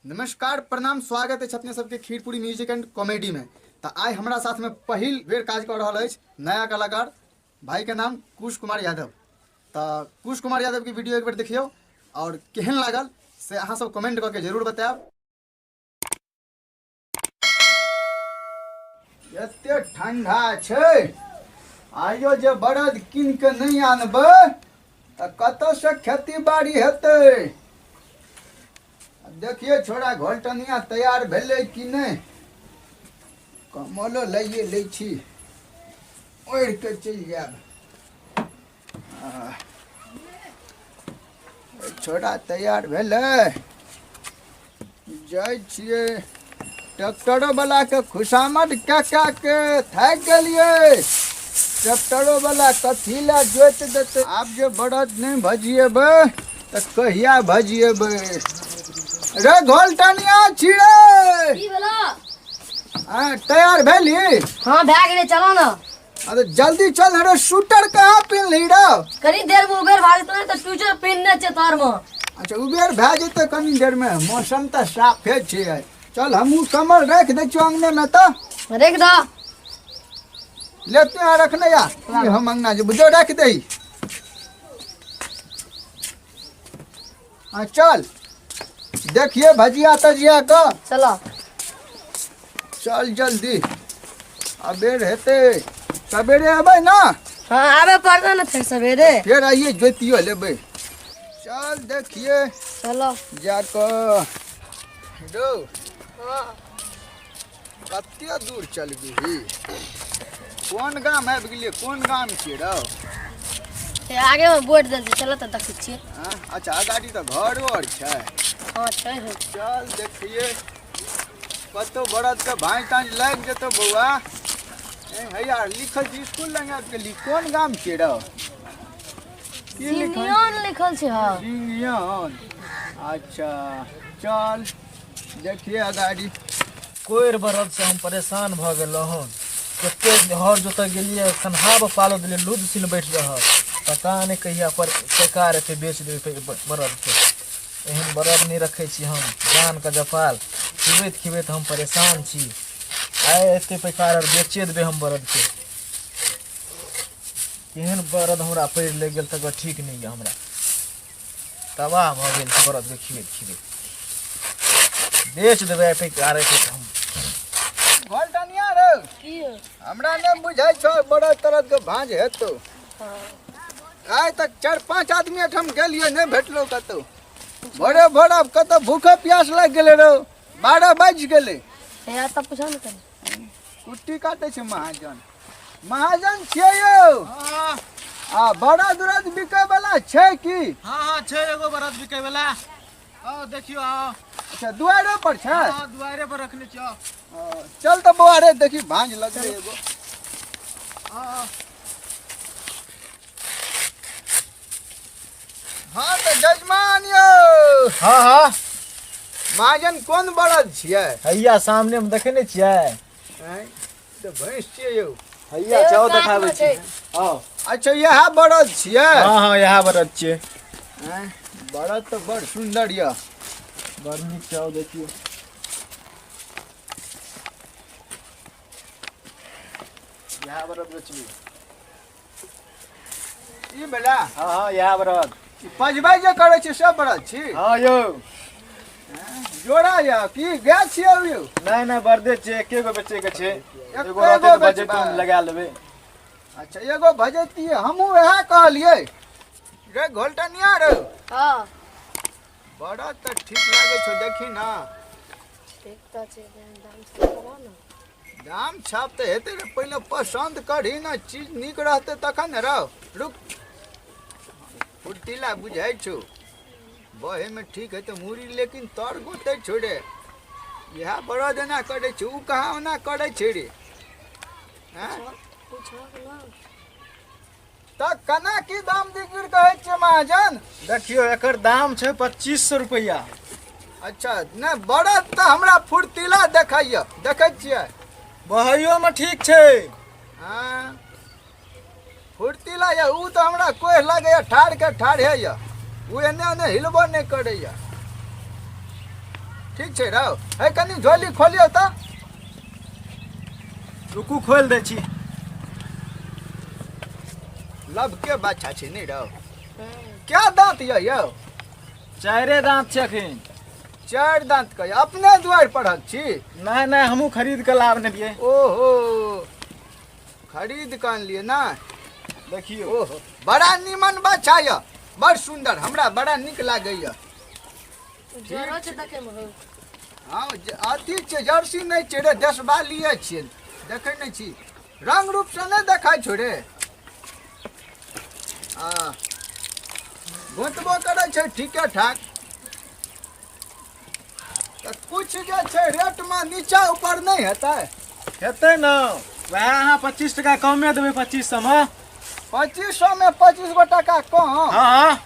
नमस्कार, प्रणाम, स्वागत अछि अपने सबके खीरपूरी म्यूजिक एंड कॉमेडी में। तऽ आइ हमरा साथ में पहिल बेर काज कऽ रहल अछि नया कलाकार भाई के नाम कुश कुमार यादव। तऽ कुश कुमार यादव के वीडियो एक बेर देखियौ और केहन लागल से अहाँ सब कमेंट कऽ के जरूर बतायब। एते ठंडा छै, आइयो जे बरद कीन के नहि आनबै तऽ कतऽसँ खेती बाड़ी हेतै? देखिए छोड़ा घोलटनिया तैयार भेलै कि नहि। कमलो लैए लै छी, ओढ़ि के चलि जायब। छोड़ा तैयार भेलै, जाइ छियै ट्रैक्टरो वाला के खुशामद कए कए के थाकि गेलियै। ट्रैक्टरो वाला कथी लए जोति देतै? आब जे बरद नहि भजिएबै तऽ कहिया भजिएबै? रे घोलटनिया छी रे। की भेलो? हाँ, तैयार भेली? हाँ, भए गेलै, चलो ने। अरे जल्दी चल रे, शूटर कहाँ पिन्हली रे? कनी देर में उबेर भए जेतौ ने तऽ स्वेटर पिन्हने छै तर में। अच्छा, उबेर भए जेतै कनी देर में, मौसम तऽ साफे छै आइ। चल, हमहूँ कमल राखि दै छियौ अंगने में। तऽ राखि दऽ। ले तू यहाँ रखने या, ई हम अंगना जे बुझो राखि दही। हाँ चल, देखिए भजिया तजिया का। चलो। चल जल्दी, अबेर हेतै। सवेरे अबै ना? हाँ, आबे पड़तै ने फेर सवेरे। फेर आइए जोतियो लेबै। चल देखिए। चलो। जाकऽ रौ। हाँ। कते दूर चलबही? कोन गाम आबि गेलियै? कोन गाम छियै रौ? ए, आगे में बोर्ड देल छै, चलो तऽ देखै छियै। हाँ? अच्छा, अगाड़ी तऽ घरो आर छै। हाँ, छै है। चल देखिए, कतौ बरद के भाँज ताँज लागि जेतौ बौआ। ए हैया लिखल छै स्कूल लग आबि गेली। कोन गाम छियै रौ? की लिखल? सिमियन लिखल छै। हाँ, सिंगियन। अच्छा चल, देखिए अगाड़ी। कोरि बरद से हम परेशान भऽ गेलहुँ हन। कते हर जोतऽ गेलियै, खनहाब पालो देलियै, लुद सिन बैठ रहल। पता नहि कहिया पर सरकार एते बेच देबै बरदके। एहन बरद नहि रखै छी हम, जानके जपाल खिबैत खिबैत हम परेशान छी। आइ एते पैकार आर बेचे देबै हम बरदके। केहन बरद हमरा पड़ि लागि गेल तकर ठीक नहि यऽ। हमरा तबाह भऽ गेल छै बरदके खिबैत खिबैत। बेच देबै पैकार एते हम। घोलटनिया रे। की? हमरा नहि बुझाइ छौ बरद तरद के भाँज हेतौ। आइ तक चारि पाँच आदमी एहिठाम गेलियै, नहि भेटलौ कतौ। भोरे भोर आब कतौ भूखे प्यास लागि गेलै रौ, 12 बाजि गेलै। हे, तऽ पूछो ने कनी। कुट्टी काटै छै महाजन। महाजन छियै यौ? हाँ। आ बरद उरद बिकै वाला छै की? हाँ हाँ, छै एगो बरद बिकै वाला। आओ देखियो, आओ। अच्छा, दुआरे पर छै? हाँ, दुआरे पर रखने छियो। ओ, चल तऽ बौआ रे, देखी भाँज लगलै एगो। हाँ। हाँ तऽ जजमान यौ। हाँ हाँ। महाजन, कोन बरद छियै? हैया, सामने में देखे नहीं छियै? आँय, तऽ भैंस छियै यौ। हैया, एगो जाओ कातमे देखाबै छी। छै। आओ। अच्छा, इएह बरद छियै? हाँ हाँ, इएह बरद छियै। आँय, बरद तऽ बड़ सुन्दर यऽ। बड़ नीक छै, आओ देखियौ। इएह बरद बेचबै। ई बेला? हाँ हाँ, इएह बरद। ई पजबै जे करै छै से बरद छी? हाँ यौ। जोड़ा यऽ की गाय छियै यौ? नहीं नहीं, बरदे छियै, एके गो बेचे के छै। एके एगो रहतै गो तऽ बजेट बेचबै। में लगा लेबै। अच्छा, एगो भजैतियै, हमहूँ वएह कहलियै रे घोलटनिया रे। हाँ। बरद तऽ ठीक लागै छौ, देखी ना। ठीक तऽ छै, दाम सब करा ने। दाम छाप तऽ हेतै रे, पहिले पसन्द करही ने, चीज नीक रहतै तखन ने। रौ रुक, फुर्तीला बुझाइ छौ, बहेमे ठीक हेतै मूड़ी, लेकिन तर गोतै छौ रे। इएह बरद एना करै छै, ओ कहाँ ओना करै छै रे? आँय? पूछो ना। तऽ केना की दाम दिगिर कहै छियै महाजन? देखियौ, एकर दाम छै 2500 रुपैआ। अच्छा, नहि बरद तऽ हमरा फुर्तीला देखाइए, देखै छियै। बहैयोमे ठीक छै। हँ, फुर्तीला यऽ। ओ तऽ हमरा कोहि लागैए ठाढ़ के ठाढ़े यऽ, ओ एन्ने ओन्ने हिलबो नहि करैए। ठीक छै रौ। हे कनि झोली खोलियौ तऽ। रुकू, खोलि दै छी। लबके बाछा छै नहि रौ? क्या दाँत यऽ यौ? चारिे दाँत छै अखन। चारि दाँत के अपने दुआरि पढ़क छी? नहि नहि, हमहूँ खरीद कऽ लाबने रहियै। ओहो, खरीद कऽ अनलियै ना? देखियौ। ओहो, बड़ा नीमन बाछा यऽ, बड़ सुन्दर, हमरा बड़ा नीक लागैया। जरो छै देखै मे हो। हँ, अथी छै, जर्सी नहि छै रे, देशबालिए छियै। देखै नहि छी, रंग रूपसँ नहि देखाइ छौ रे? आ गोतबो करै छै ठीके ठाक। तऽ किछु जे छै रेटमे नीचा ऊपर नहि हेतै? हेतै ने, वएह अहाँ 25 टका कमे देबै, 2500 मे। 2500 मे 25 गो टाका कम? हँ।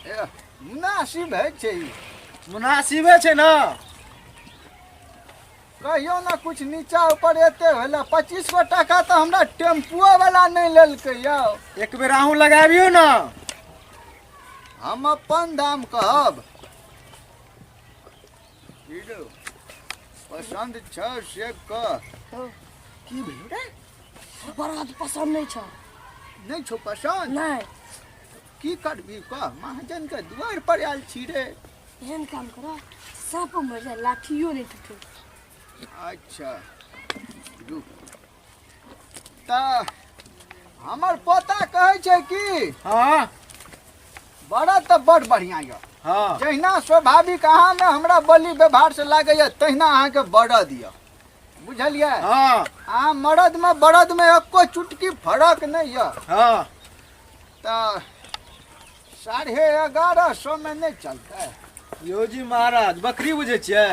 ए, मुनासिब होइ छै ई? मुनासिबे छै ने। कहियो ने कुछ नीचा ऊपर एते भेलै। 25 गो टाका तऽ हमरा टेम्पुओ वाला नहि लेलकै यौ। एक बेर अहूँ लगाबियौ ने। हम अपन दाम कहब। की रौ, पसन्द छौ से कह। की भेल रे? बड़ा पसन्द नहि छौ। नहि छौ पसन्द? नहि। की करबी कह, महाजन के दुआरि पर आयल छी रे। एहन काम कर, साँपो मरि जाए लाठियो नहि टूटे। अच्छा रुक, तऽ हमर पोता कहै छै कि बड़ा तऽ बड़ बढ़िआँ यऽ। जहिना स्वाभाविक अहाँमे हमरा बोली व्यवहारसँ लागैए, तहिना अहाँके बड़द यऽ, बुझलियै? अहाँ मरदमे बड़दमे एको चुटकी फरक नहि यऽ। तऽ 1150 मे नहि चलतै? यौ जी महाराज, बकरी बुझै छियै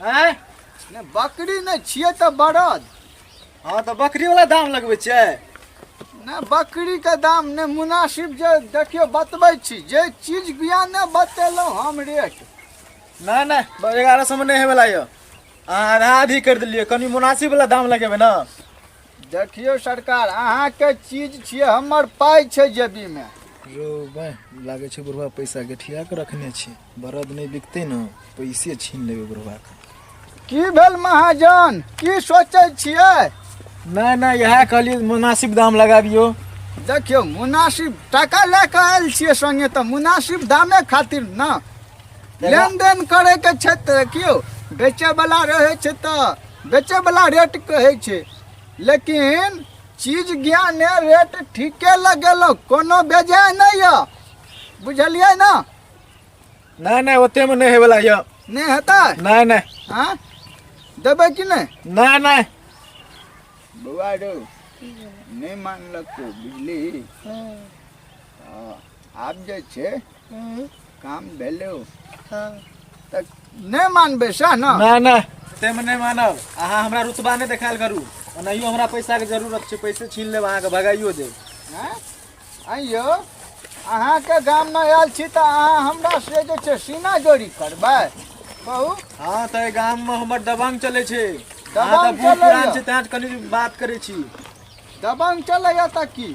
आँय? नहि, बकरी नहि छियै तऽ बड़द। हँ, तऽ बकरी वाला दाम लगबै छियै? नहि, बकरीके दाम नहि, मुनासिब जे देखियौ बतबै छी, जे चीज बिया नहि बतेलहुँ हम रेट। नहि नहि, 1100 मे नहि होयवला यऽ। अहाँ आधा आधी करि देलियै, कनि मुनासिब वाला दाम लगेबै ने। देखियौ सरकार, अहाँके चीज छियै, हमर पाइ छै जेबीमे। रो बाह, लागै छै बुढ़वा पैसा गठिया के रखने छै। बरद नहि बिकतै ने, पैसे छीन लेबै बुढ़वा के। की भेल महाजन, की सोचै छियै? नहि नहि, इएह कहलियै मुनासिब दाम लगाबियौ। देखियौ, मुनासिब टाका लए कऽ आयल छियै संगे, तऽ मुनासिब दामे खातिर ने लेनदेन करैके छै। तऽ देखियौ, बेचैवला रहै छै तऽ बेचैवला रेट कहै छै, लेकिन चीज ज्ञाने रेट ठीके लगेलहुँ, कोनो बेजाय नहि यऽ, बुझलियै ने? नहि नहि, ओतेमे नहि होयवला यऽ। नहि हेतै? नहि नहि। आँ, देबै कि नहि? नहि नहि। बौआ रौ, नहि मानलक बुझली। हँ, आब जे छै काम भेलौ। तऽ नहि मानबै सएह ने? नहि नहि, ओतेमे नहि मानब। अहाँ हमरा रुतबा नहि देखायल करू। ओनाहियो हमरा पैसाके जरूरत छै, पैसे छीन लेब, अहाँके भगाइयो देब। आँय आँय यौ, अहाँके गाममे आयल छी तऽ अहाँ हमरा से जे छै सीना जोड़ी करबै, कहू? हँ, तऽ एहि गाममे हमर दबंग चलै छै। अहाँ तऽ दबंग बूढ़ पुरान चलैया? छै, तेँ कनि बात करै छी। दबंग चलैया तऽ की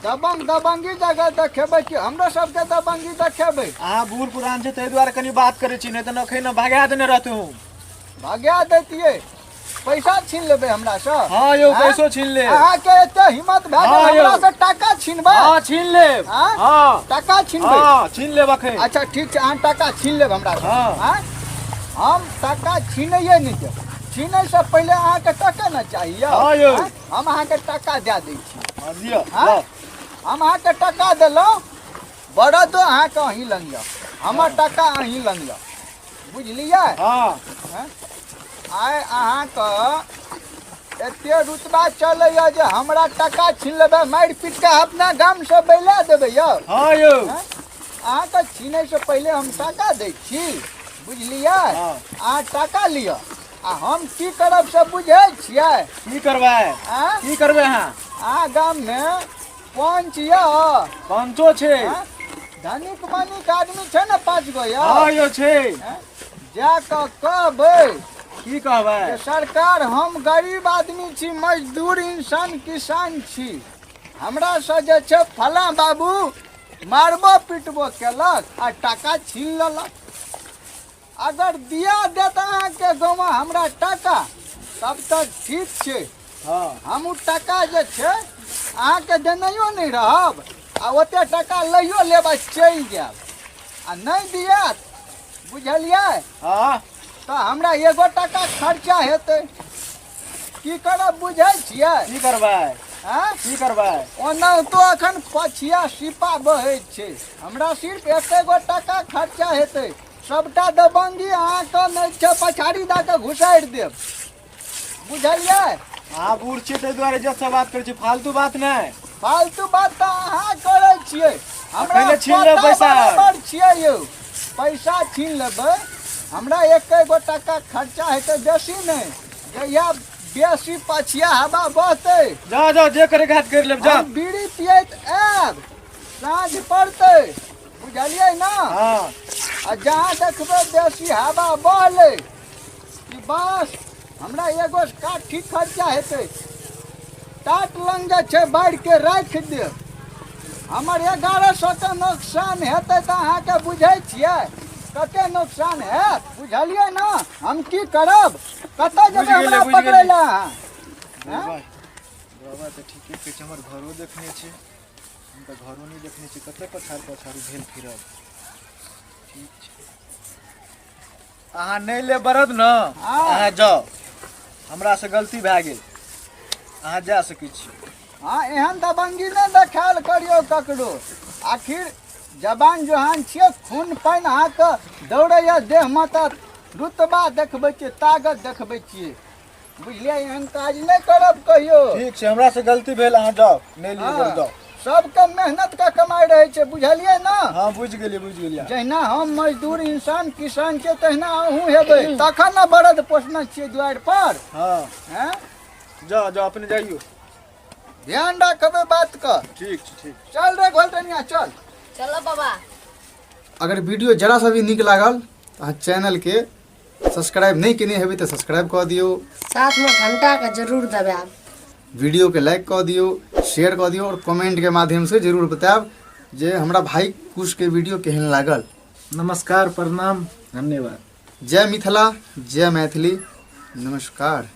दबंग दबंगी जगह देखेबै कि हमरो सबके दबंगी देखेबै? अहाँ बूढ़ पुरान छै, ताहि दुआरे कनि बात करै छी, नहि तऽ एखन भगा देने रहतहुँ। भगा दैतियै? पैसा छीन लेबै हमरासँ? हँ यौ। आँय? पैसो छीन लेब। अहाँके एते हिम्मत भए गेल हँ यौ। हमरासँ टाका छीनबै? हँ, छीन लेब। आँय? हँ। टाका छीनबै? हँ, छीन लेब अखन। अच्छा ठीक छै, अहाँ टाका छीन लेब हमरासँ? हँ। आँय? हम टाका छीनैये नहि देब। छीनैसँ पहिले अहाँके टके ने चाही यौ। हँ यौ। आँय? हम अहाँके टाका दए दै छी। हँ, दिअ। आँय? लाउ। हम अहाँके टाका देलहुँ, बरदो अहाँके अहीं लग यऽ, हमर टाका अहीं लग यऽ, बुझलियै? हँ। आइ अहाँके एते रुतबा चलैया जे हमरा टाका छीन लेबै, मारि पीट कऽ अपना गामसँ बैला देबै यौ? हँ यौ। आँय? अहाँके छीनैसँ पहिले हम टाका दै छी, बुझलियै? हँ। अहाँ टाका लिअ आ हम की करब से बुझै छियै? की करबै? आँय? की करबै अहाँ? अहाँ गाममे पंच यऽ? पंचो छै। आँय? धनिक मनिक आदमी छै ने पाँच गो यौ? हँ यौ, छै। आँय? जा कऽ कहबै। की कहबै? जे सरकार, हम गरीब आदमी छी, मजदूर इंसान, किसान छी, हमरासँ जे छै फलाँ बाबू मारबो पिटबो केलक आ टाका छीन लेलक। अगर दिया देत अहाँके गाँवमे हमरा टाका तब तऽ ठीक छै। हम ओ टाका जे छै अहाँके देनैयो नहि रहब आ ओते टाका लैयो लेब आ चलि जायब। आ नहि दियात, बुझलियै? तऽ हमरा एगो टाका खर्चा हेतै। की करब बुझै छियै? की करबै? आँय? की करबै? ओनाहितो अखन पछिया सिपा बहै छै, हमरा सिर्फ एके गो टाका खर्चा हेतै। सबटा दबंगी अहाँके नहि छै, पछाड़ी दऽ कऽ घुसारि देब, बुझलियै? अहाँ बूढ़ छियै ताहि दुआरे इज्जत से बात करै छी, फालतू बात नहि। फालतू बात तऽ अहाँ करै छियै। हमरा अखने छीन लेब पता पैसा। बराबर छियै यौ, पैसा छीन लेबै। हमरा एके गो टाका खर्चा हेतै, बेसी नहि। जहिया बेसी पछिया हवा बहतै, जाओ जाओ, जे करे के हैत करि लेब, जाओ। हम बीड़ी पियैत आयब, साँझ पड़तै, बुझलियै ने? आ जहाँ देखबै बेसी हवा बहलै कि बस हमरा एगो काठी खर्चा हेतै। टाट लंग जे छै बाढ़ि के राखि देब। हमर 1100 के नोकसान हेतै तऽ अहाँके बुझै छियै कते नोकसान हैत, बुझलियै ने? हम की करब, कतऽ बुझि जेबै गेलियै, हमरा बुझि पकड़ै गेलियै। लए अहाँ? बाबा बाबा तऽ ठीके कहै छै, हमर घरो देखने छै। हम तऽ घरो नहि देखने छी, कतऽ पछाड़ पछाड़ू भेल फिरब। ठीक छै, अहाँ नहि लेब बरद ने? अहाँ जाउ, हमरा से गलती भए गेल, अहाँ जा सकै छी। हँ, एहन दबंगी नहि देखायल करियौ ककरो। आखिर जवान जोहान छियै, खून पानि अहाँके दौड़ैए देहमे, तऽ रुतबा देखबै छियै, ताकत देखबै छियै, बुझलियै? एहन काज नहि करब कहियो। ठीक छै, हमरा से गलती भेल, अहाँ जाउ, नहि लिअ बरद, जाउ। सबके मेहनत के कमाइ रहै छै, बुझलियै ने? हँ, बुझि गेलियै, बुझि गेलियै। जहिना हम मजदूर इंसान किसान छियै, तहिना अहूँ हेबै, तखन ने बरद पोसने छियै दुआरि पर। हैं? जाउ जाउ, अपने जाइयो। ध्यान राखबै बात के। ठीक छै, ठीक। चल रे घोलटनिया, चल। चलो बाबा। अगर वीडियो जरा सा भी नीक लागल तऽ अहाँ चैनलके सब्सक्राइब नहि केने हेबै तऽ सब्सक्राइब कऽ दियौ, साथमे घंटाके जरूर दबायब, वीडियोके लाइक कऽ दियौ, शेयर कऽ दियौ आओर कमेंटके माध्यमसँ जरूर बतायब जे हमरा भाई कुशके वीडियो केहन लागल। नमस्कार, प्रणाम, धन्यवाद। जय मिथिला, जय मैथिली, नमस्कार।